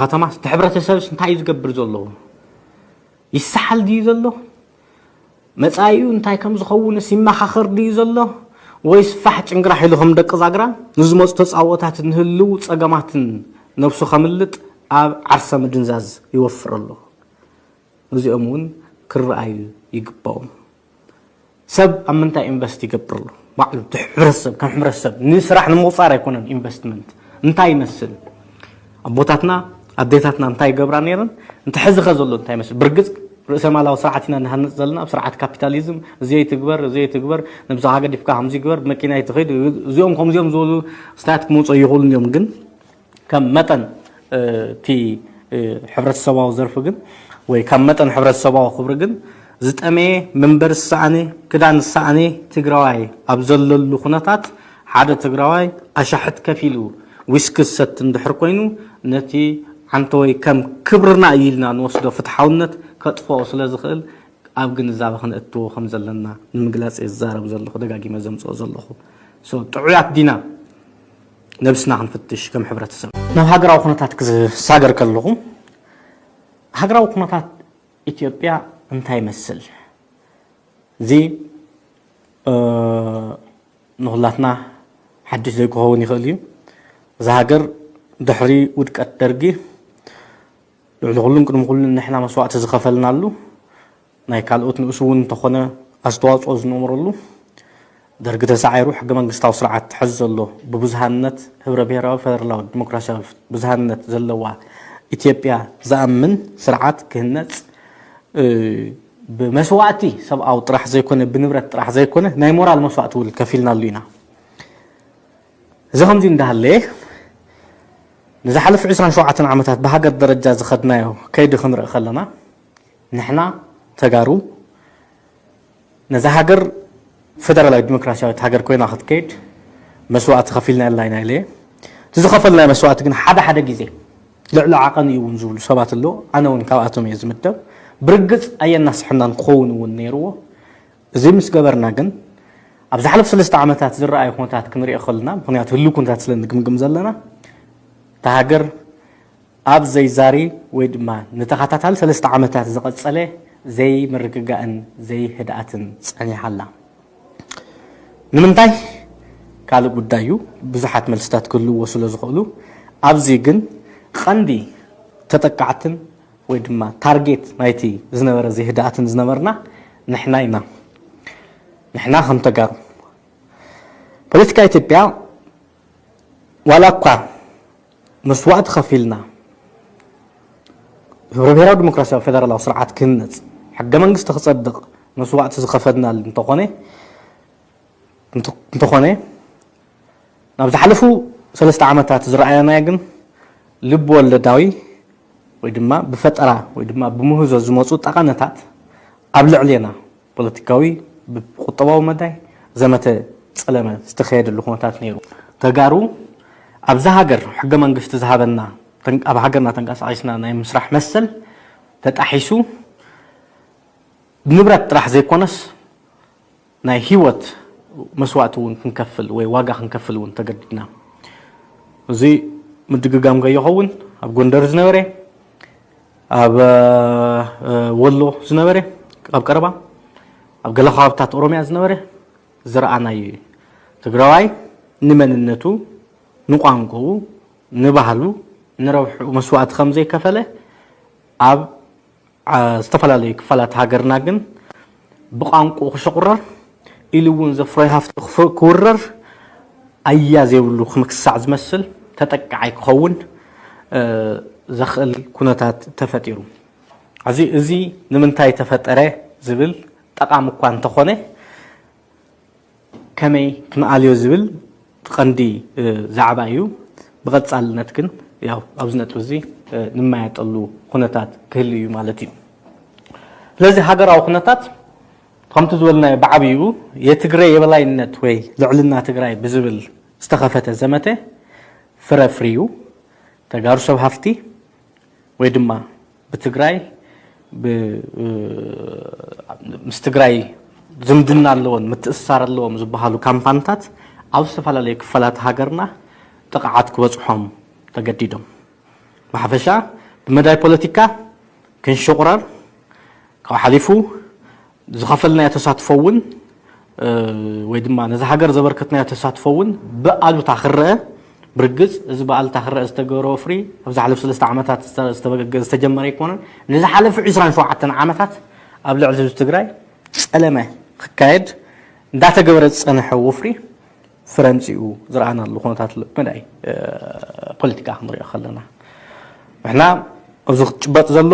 ከተማስ እቲ ሕብረተሰብስ እንታይ እዩ ዝገብር ዘሎ? ይሰሓል ድዩ ዘሎ? መጻኢኡ እንታይ ከም ዝኸውንስ ይመኻኸር ድዩ ዘሎ? ወይስ ፋሕ ጭንግራሕ ኢሉ ከም ደቂ ዛግራ ንዝመፁ ተጻብኦታትን ንህልው ጸገማትን ነብሱ ከምልጥ ኣብ ዓርሰ ምድንዛዝ ይወፍር ኣሎ። እዚኦም እውን ክረኣዩ ይግባኦም። ሰብ ኣብ ምንታይ ኢንቨስት ይገብር ኣሎ? ባዕሉ እቲ ሕብረተሰብ ከም ሕብረተሰብ ንስራሕ ንምቑፃር ኣይኮነን ኢንቨስትመንት። እንታይ ይመስል? ኣቦታትና ኣዴታትና እንታይ ይገብራ ነይረን? እንተ ሕዚ ከ ዘሎ እንታይ ይመስል? ብርግፅ ርእሰ ማላዊ ስርዓት ኢና ንሃንፅ ዘለና፣ ኣብ ስርዓት ካፒታሊዝም እዚ ይትግበር፣ እዚ ይትግበር፣ ንብዛኻ ገዲፍካ ከምዚ ይግበር፣ ብመኪና ይትኸይድ፣ እዚኦም ከምዚኦም ዝበሉ ስታት ክመፁ ይኽእሉን እዮም። ግን ከም መጠን እቲ ሕብረተሰባዊ ዘርፊ ግን ወይ ካብ መጠን ሕብረተሰባዊ ክብሪ ግን ዝጠመየ መንበሪ ዝሰኣነ ክዳን ዝሰኣነ ትግራዋይ ኣብ ዘለሉ ኩነታት ሓደ ትግራዋይ ኣሻሕት ከፊሉ ዊስኪ ዝሰቲ እንድሕር ኮይኑ ነቲ ዓንተወይ ከም ክብርና እዩ ኢልና ንወስዶ ፍትሓውነት ከጥፍኦ ስለ ዝኽእል ኣብ ግንዛበ ክነእትዎ ከም ዘለና ንምግላፅ እየ ዝዛረብ ዘለኹ፣ ደጋጊመ ዘምፅኦ ዘለኹ። So ጥዑያት ዲና? ነብስና ክንፍትሽ ከም ሕብረተሰብ። ናብ ሃገራዊ ኩነታት ክሳገር ከለኹ ሃገራዊ ኩነታት ኢትዮጵያ እንታይ ይመስል? እዚ ንኹላትና ሓድሽ ዘይክኸውን ይኽእል እዩ። እዛ ሃገር ድሕሪ ውድቀት ደርጊ ልዕሊ ኩሉን ቅድሚ ኩሉን ንሕና መስዋእቲ ዝኸፈልናሉ ናይ ካልኦት ንኡስ እውን እንተኾነ ኣስተዋፅኦ ዝነበረሉ ደርጊ ተሳዒሩ ሕገ መንግስታዊ ስርዓት ትሕዝ ዘሎ ብብዝሃነት ህብረ ብሔራዊ ፈደራላዊ ዲሞክራሲያዊ ብዝሃነት ዘለዋ ኢትዮጵያ ዝኣምን ስርዓት ክህነፅ ብመስዋእቲ ሰብኣዊ ጥራሕ ዘይኮነ ብንብረት ጥራሕ ዘይኮነ ናይ ሞራል መስዋእቲ እውን ከፊልናሉ ኢና። እዚ ከምዚ እንዳሃለየ ንዝሓለፉ ዕስራን ሸውዓተን ዓመታት ብሃገር ደረጃ ዝኸድናዮ ከይዲ ክንርኢ ከለና ንሕና ተጋሩ ነዛ ሃገር ፈደራላዊት ዲሞክራሲያዊት ሃገር ኮይና ክትከይድ መስዋእቲ ከፊልና የላ ኢና ኢለ እቲ ዝኸፈልናዮ መስዋእቲ ግን ሓደ ሓደ ግዜ ልዕሊ ዓቐን እዩ እውን ዝብሉ ሰባት ኣለዉ። ኣነ እውን ካብኣቶም እየ ዝምደብ። ብርግፅ ኣየናስሐናን ክኸውን እውን ነይርዎ። እዚ ምስ ገበርና ግን ኣብ ዝሓለፉ ሰለስተ ዓመታት ዝረኣዩ ኩነታት ክንሪኦ ከለና ምክንያቱ ህልው ኩነታት ስለ ንግምግም ዘለና እታ ሃገር ኣብ ዘይዛሪ ወይ ድማ ንተኸታታሊ ሰለስተ ዓመታት ዝቐጸለ ዘይምርግጋእን ዘይህድኣትን ጸኒሓ ኣላ። ንምንታይ? ካልእ ጉዳይ እዩ። ብዙሓት መልስታት ክህልውዎ ስለ ዝኽእሉ ኣብዚ ግን ቐንዲ ተጠቃዕትን ወይ ድማ ታርጌት ናይቲ ዝነበረ ዘይህድኣትን ዝነበርና ንሕና ኢና። ንሕና ከም ተጋሩ ፖለቲካ ኢትዮጵያ ዋላ እኳ መስዋእቲ ከፊልና ህብረ ብሔራዊ ዲሞክራሲያዊ ፌደራላዊ ስርዓት ክህነፅ ሕገ መንግስቲ ክፀድቕ መስዋእቲ ዝኸፈድናሉ እንተኾነ እንተኾነ ናብ ዝሓለፉ ሰለስተ ዓመታት ዝረኣየናዮ ግን ልቢ ወለዳዊ ወይ ድማ ብፈጠራ ወይ ድማ ብምህዞ ዝመፁ ጠቐነታት ኣብ ልዕሌና ፖለቲካዊ ብቁጠባዊ መዳይ ዘመተ ፀለመ ዝተኸየደሉ ኩነታት ነይሩ። ተጋሩ ኣብዛ ሃገር ሕገ መንግስቲ ዝሃበና ኣብ ሃገርና ተንቀሳቒስና ናይ ምስራሕ መሰል ተጣሒሱ ንብረት ጥራሕ ዘይኮነስ ናይ ህይወት መስዋእቲ እውን ክንከፍል ወይ ዋጋ ክንከፍል እውን ተገዲድና። እዚ ምድግጋም ከይኸውን ኣብ ጎንደር ዝነበረ ኣብ ወሎ ዝነበረ ኣብ ቀረባ ኣብ ገለ ከባብታት ኦሮሚያ ዝነበረ ዝረኣናዮ እዩ። ትግራዋይ ንመንነቱ ንቋንቋኡ ንባህሉ ንረብሑ መስዋእቲ ከም ዘይከፈለ ኣብ ዝተፈላለዩ ክፋላት ሃገርና ግን ብቋንቋኡ ክሽቑረር ኢሉ እውን ዘፍረዮ ሃፍቲ ክውረር ኣያ ዘይብሉ ክምክሳዕ ዝመስል ተጠቃዓይ ክኸውን ዘኽእል ኩነታት ተፈጢሩ። እዚ እዚ ንምንታይ ተፈጠረ ዝብል ጠቓሚ እኳ እንተኾነ ከመይ ክንኣልዮ ዝብል ቀንዲ ዛዕባ እዩ። ብቐፃልነት ግን ያው ኣብዚ ነጥቢ እዚ ንመያየጠሉ ኩነታት ክህሉ እዩ ማለት እዩ። ስለዚ ሃገራዊ ኩነታት ከምቲ ዝበልናዮ ብዓብይኡ የትግረ የበላይነት ወይ ልዕልና ትግራይ ብዝብል ዝተኸፈተ ዘመተ ፍረ ኣፍርዩ ተጋሩ ሰብ ሃፍቲ ወይ ድማ ብትግራይ ምስ ትግራይ ዝምድና ኣለዎን ምትእስሳር ኣለዎም ዝበሃሉ ካምፓንታት ኣብ ዝተፈላለዩ ክፋላት ሃገርና ጥቕዓት ክበፅሖም ተገዲዶም። ብሓፈሻ ብመዳይ ፖለቲካ ክንሽቑረር፣ ካብ ሓሊፉ ዝኸፈልናዮ ተሳትፎ እውን ወይ ድማ ነዚ ሃገር ዘበርከትናዮ ተሳትፎ እውን ብኣሉታ ክረአ፣ ብርግፅ እዚ ብኣሉታ ክረአ ዝተገበረ ወፍሪ ኣብ ዝሓለፉ ሰለስተ ዓመታት ዝተጀመረ ኣይኮነን። ንዝሓለፉ ዕስራን ሸውዓተን ዓመታት ኣብ ልዕሊ ህዝቢ ትግራይ ፀለመ ክካየድ እንዳተገበረ ዝፀንሐ ወፍሪ ፍረ ኣምፂኡ ዝረኣናሉ ኩነታት ኣሎ። መዳይ ፖለቲካ ክንሪኦ ከለና ንሕና ኣብዚ ክጭበጥ ዘሎ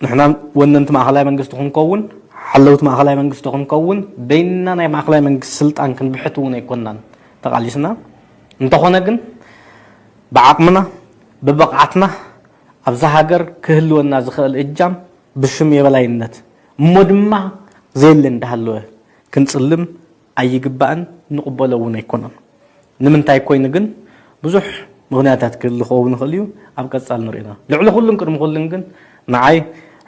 ንሕና ወነንቲ ማእኸላይ መንግስቲ ክንከውን ሓለውቲ ማእኸላይ መንግስቲ ክንከውን በይንና ናይ ማእኸላይ መንግስቲ ስልጣን ክንብሕት እውን ኣይኮንናን ተቓሊስና። እንተኾነ ግን ብዓቕምና ብብቕዓትና ኣብዛ ሃገር ክህልወና ዝኽእል እጃም ብሽም የበላይነት እሞ ድማ ዘየለ እንዳሃለወ ክንፅልም ኣይግባእን፣ ንቕበሎ እውን ኣይኮነን። ንምንታይ ኮይኑ ግን ብዙሕ ምኽንያታት ክህሉ ክኸውን ይኽእል እዩ፣ ኣብ ቀፃል ንሪኦ ኢና። ልዕሊ ኩሉን ቅድሚ ኩሉን ግን ንዓይ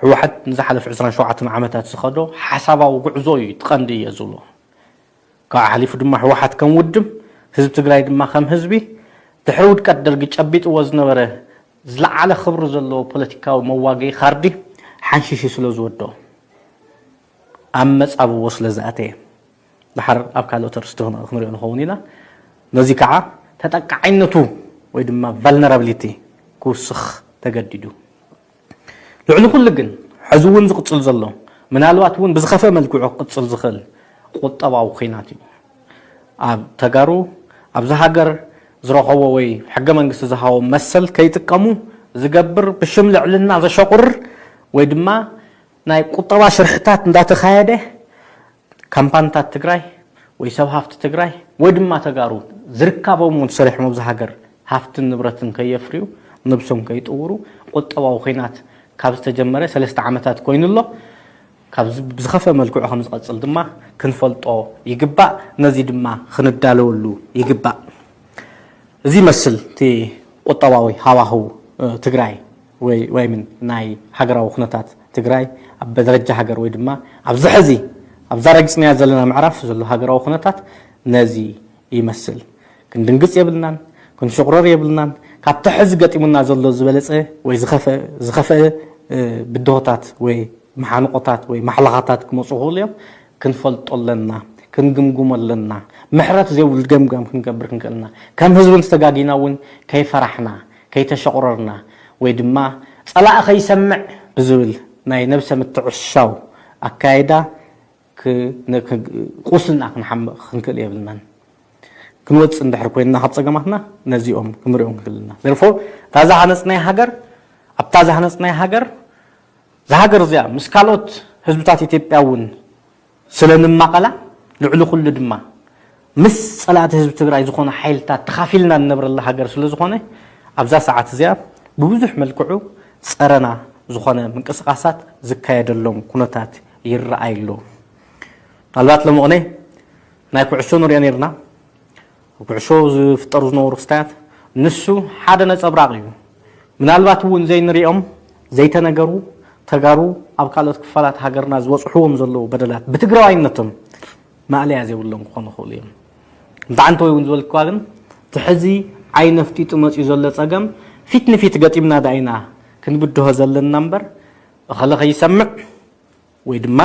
ህወሓት ንዝሓለፉ ዕስራን ሸውዓተን ዓመታት ዝኸዶ ሓሳባዊ ጉዕዞ እዩ እቲ ቀንዲ እየ ዝብሎ። ካብኡ ሓሊፉ ድማ ህወሓት ከም ውድብ፣ ህዝቢ ትግራይ ድማ ከም ህዝቢ ድሕሪ ውድቀት ደርጊ ጨቢጥዎ ዝነበረ ዝለዓለ ክብሪ ዘለዎ ፖለቲካዊ መዋግኢ ካርዲ ሓንሺሹ ስለ ዝወደኦ ኣብ መጻብቦ ስለ ዝኣተየ፣ ድሓር ኣብ ካልኦት ኣርእስቲ ክን- ክንሪኦ ንኸውን ኢና። ነዚ ከዓ ተጠቃዓይነቱ ወይ ድማ vulnerability ክውስኽ ተገዲዱ። ልዕሊ ኩሉ ግን ሕዚ እውን ዝቕፅል ዘሎ ምናልባት እውን ብዝኸፈ መልክዑ ክቕፅል ዝኽእል ቁጠባዊ ኲናት እዩ። ኣብ ተጋሩ ኣብዚ ሃገር ዝረኸቦ ወይ ሕገ መንግስቲ ዝሃቦ መሰል ከይጥቀሙ ዝገብር ብሽም ልዕልና ዘሸቑር ወይ ድማ ናይ ቁጠባ ሽርሕታት እንዳተኻየደ ካምፓንታት ትግራይ ወይ ሰብ ሃፍቲ ትግራይ ወይ ድማ ተጋሩ ዝርካቦም እውን ሰሪሖም ኣብዚ ሃገር ሃፍትን ንብረትን ከየፍርዩ ነብሶም ከይጥውሩ ቁጠባዊ ኹናት ካብ ዝተጀመረ ሰለስተ ዓመታት ኮይኑ ኣሎ። ካብ ዝ- ብዝኸፈ መልክዑ ከም ዝቐፅል ድማ ክንፈልጦ ይግባእ። ነዚ ድማ ክንዳለወሉ ይግባእ። እዚ ይመስል እቲ ቁጠባዊ ሃዋህው ትግራይ ወይ ወይ ምን ናይ ሃገራዊ ኩነታት ትግራይ ኣብ ደረጃ ሃገር ወይ ድማ ኣብዚ ሕዚ ኣብዛ ረግፅናያ ዘለና ምዕራፍ ዘሎ ሃገራዊ ኩነታት ነዚ ይመስል። ክንድንግፅ የብልናን፣ ክንሽቑረር የብልናን። ካብቲ ሕዚ ገጢሙና ዘሎ ዝበለፀ ወይ ዝኸፈ- ዝኸፈአ ብድሆታት ወይ መሓንቆታት ወይ ማሕለኻታት ክመፁ ክኽእሉ እዮም። ክንፈልጦ ኣለና፣ ክንግምግሞ ኣለና። ምሕረት ዘይብሉ ገምጋም ክንገብር ክንክእልና ከም ህዝቢ እንተተጋጊና እውን ከይፈራሕና ከይተሸቑረርና ወይ ድማ ፀላእ ከይሰምዕ ብዝብል ናይ ነብሰ ምትዕሻው ኣካይዳ ክ- ን- ክ- ቁስልና ክንሓምቕ ክንክእል የብልናን። ክንወፅእ እንድሕር ኮይንና ካብ ፀገማትና ነዚኦም ክንሪኦም ክንክእል ኣለና። Therefore እታ ዝሃነፅናይ ሃገር ኣብታ ዝሃነፅናይ ሃገር እዛ ሃገር እዚኣ ምስ ካልኦት ህዝብታት ኢትዮጵያ እውን ስለ ንማቐላ ልዕሊ ኩሉ ድማ ምስ ፀላእቲ ህዝቢ ትግራይ ዝኾነ ሓይልታት ተኻፊልና ንነብረላ ሃገር ስለ ዝኾነ ኣብዛ ሰዓት እዚኣ ብብዙሕ መልክዑ ፀረና ዝኾነ ምንቅስቃሳት ዝካየደሎም ኩነታት ይረኣይ ኣሎ። ምናልባት ሎምቕነ ናይ ኩዕሾ ንሪኦ ነርና። ኣብ ኩዕሾ ዝፍጠሩ ዝነበሩ ክስታያት ንሱ ሓደ ነፀብራቕ እዩ። ምናልባት እውን ዘይንሪኦም ዘይተነገሩ ተጋሩ ኣብ ካልኦት ክፋላት ሃገርና ዝበፅሕዎም ዘለዉ በደላት ብትግራዋይነቶም ማእለያ ዘይብሎም ክኾኑ ይኽእሉ እዮም። እንተዓንተ ወይ እውን ዝበልክዋ ግን እቲ ሕዚ ዓይኒ ኣፍጢጡ መፂኡ ዘሎ ፀገም ፊት ንፊት ገጢምና ዳኢና ክንብድሆ ዘለና እምበር እኸለ ከይሰምዕ ወይ ድማ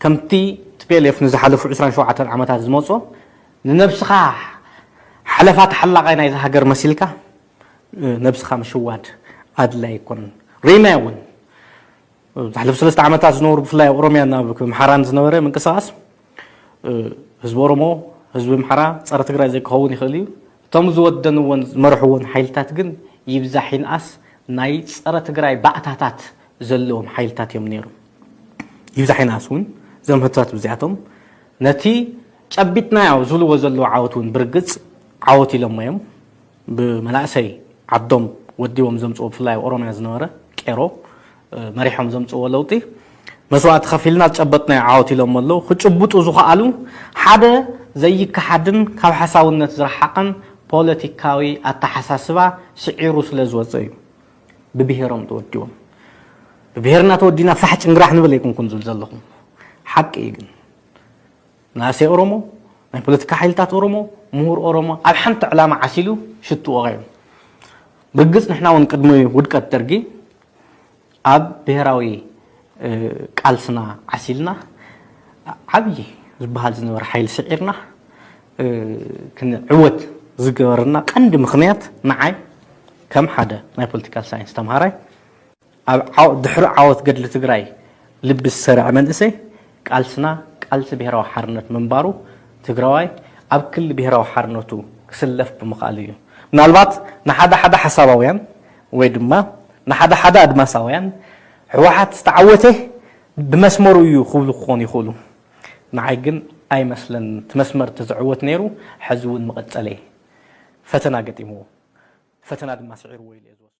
ከምቲ ቲ ፒ ኤል ኤፍ ንዝሓለፉ ዕስራን ሸውዓተን ዓመታት ዝመጾ ንነብስኻ ሓለፋ ተሓላቓይ ናይዚ ሃገር መሲልካ ነብስኻ ምሽዋድ ኣድላይ ኣይኮነን። ርኢናዮ እውን ዝሓለፉ ሰለስተ ዓመታት ዝነበሩ ብፍላይ ኣብ ኦሮሚያ ናብ ኣምሓራን ዝነበረ ምንቅስቃስ ህዝቢ ኦሮሞ ህዝቢ ኣምሓራ ጸረ ትግራይ ዘይክኸውን ይኽእል እዩ። እቶም ዝወደንዎን ዝመርሕዎን ሓይልታት ግን ይብዛሕ ይንኣስ ናይ ጸረ ትግራይ ባእታታት ዘለዎም ሓይልታት እዮም ነይሮም። ይብዛሕ ይንኣስ እውን እዞም ሕቶታት ብዚኣቶም ነቲ ጨቢጥናዮ ዝብልዎ ዘለዉ ዓወት እውን ብርግጽ ዓወት ኢሎሞ እዮም። ብመናእሰይ ዓዶም ወዲቦም ዘምፅዎ ብፍላይ ኣብ ኦሮሚያ ዝነበረ ቄሮ መሪሖም ዘምፅዎ ለውጢ መስዋእቲ ከፊልና ዝጨበጥናዮ ዓወት ኢሎም ኣለዉ። ክጭብጡ ዝኸኣሉ ሓደ ዘይከሓድን ካብ ሓሳውነት ዝረሓቐን ፖለቲካዊ ኣተሓሳስባ ስዒሩ ስለ ዝወፀ እዩ። ብብሄሮም ተወዲቦም ብብሄርና ተወዲና ፋሕ ጭንግራሕ ንብል ኣይኮንኩን ዝብል ዘለኹ ሓቂ እዩ። ግን መናእሰይ ኦሮሞ ናይ ፖለቲካ ሓይልታት ኦሮሞ ምሁር ኦሮሞ ኣብ ሓንቲ ዕላማ ዓሲሉ ሽቱ ወቒዑ ብግጽ ንሕና እውን ቅድሚ ውድቀት ደርጊ ኣብ ብሔራዊ ቃልስና ዓሲልና ዓብዪ ዝበሃል ዝነበረ ሓይሊ ስዒርና ክንዕወት ዝገበረና ቀንዲ ምኽንያት ንዓይ ከም ሓደ ናይ ፖለቲካል ሳይንስ ተምሃራይ ኣብ ድሕሪ ዓወት ገድሊ ትግራይ ልቢ ዝሰረዐ መንእሰይ ቃልስና ቃልሲ ብሔራዊ ሓርነት ምንባሩ ትግራዋይ ኣብ ክሊ ብሔራዊ ሓርነቱ ክስለፍ ብምኽኣሉ እዩ። ምናልባት ንሓደ ሓደ ሓሳባውያን ወይ ድማ ንሓደ ሓደ ኣድማሳውያን ህወሓት ዝተዓወተ ብመስመሩ እዩ ክብሉ ክኾኑ ይኽእሉ። ንዓይ ግን ኣይመስለን። እቲ መስመር ተዝዕወት ነይሩ ሕዚ እውን መቐጸለ ፈተና ገጢምዎ፣ ፈተና ድማ ስዒርዎ ኢለ እየ ዝወስዶ።